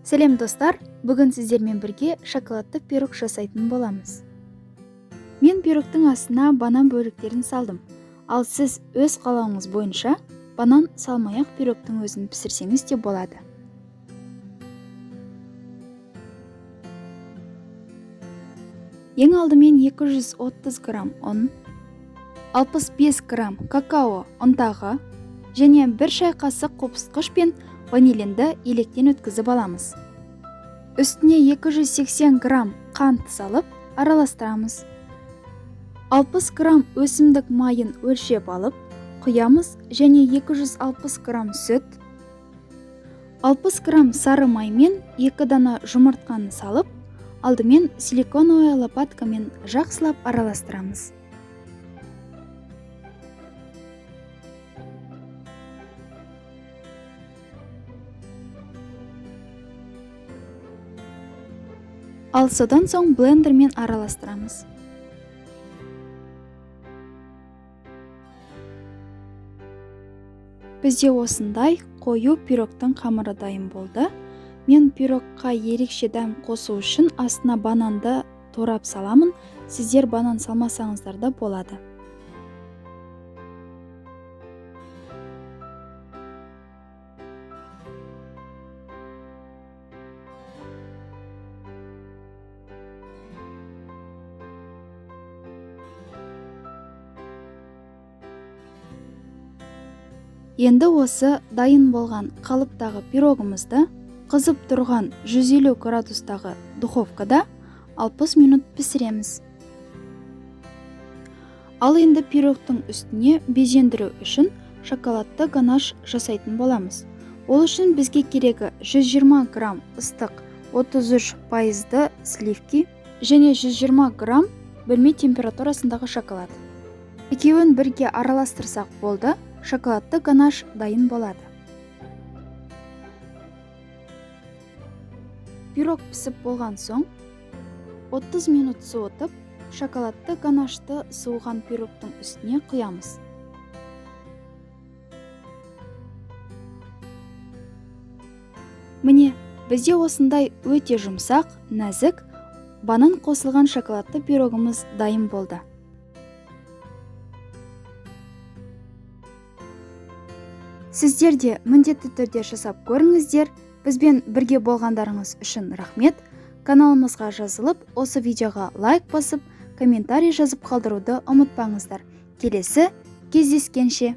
Сәлем достар, бүгін сіздермен бірге шоколадты пирог жасайтын боламыз. Мен пирогтың астына банан бөліктерін салдым. Ал сіз өз қалауыңыз бойынша банан салмай-ақ пирогтың өзін пісірсеңіз де болады. Ең алдымен 230 грамм ұн, 65 грамм какао ұнтағы және 1 шай қасық қопсытқыш пен ванилинді електен өткізіп аламыз. Үстіне 280 грамм қант салып араластырамыз. 60 грамм өсімдік майын өлшеп алып құямыз және 260 грамм сүт, 60 грамм сары май мен 2 дана жұмыртқаны салып, алдымен силиконовая лопаткамен жақсылап араластырамыз. Ал содан соң блендермен араластырамыз. Бізде осындай қою пирогтың қамыры дайын болды. Мен пирогқа ерекше дәм қосу үшін астына бананды турап саламын. Сіздер банан салмасаңыздар да болады. Енді осы дайын болған қалыптағы пирогымызды қызып тұрған 150 градустағы духовкада 60 минут пісіреміз. Ал енді пирогтың үстіне безендіру үшін шоколадты ганаш жасайтын боламыз. Ол үшін бізге керегі 120 грамм ыстық 33% сливки және 120 грамм бөлме температурасындағы шоколад. Екеуін бірге араластырсақ болды, шоколадты ганаш дайын болады. Пирог пісіп болған соң 30 минут суытып, шоколадты ганашты суыған пирогтың үстіне құямыз. Міне, бізде осындай өте жұмсақ, нәзік, банан қосылған шоколадты пирогымыз дайын болды. Сіздер де міндетті түрде жасап көріңіздер. Бізбен бірге болғандарыңыз үшін рахмет. Каналымызға жазылып, осы видеоға лайк басып, комментарий жазып қалдыруды ұмытпаңыздар. Келесі кездескенше!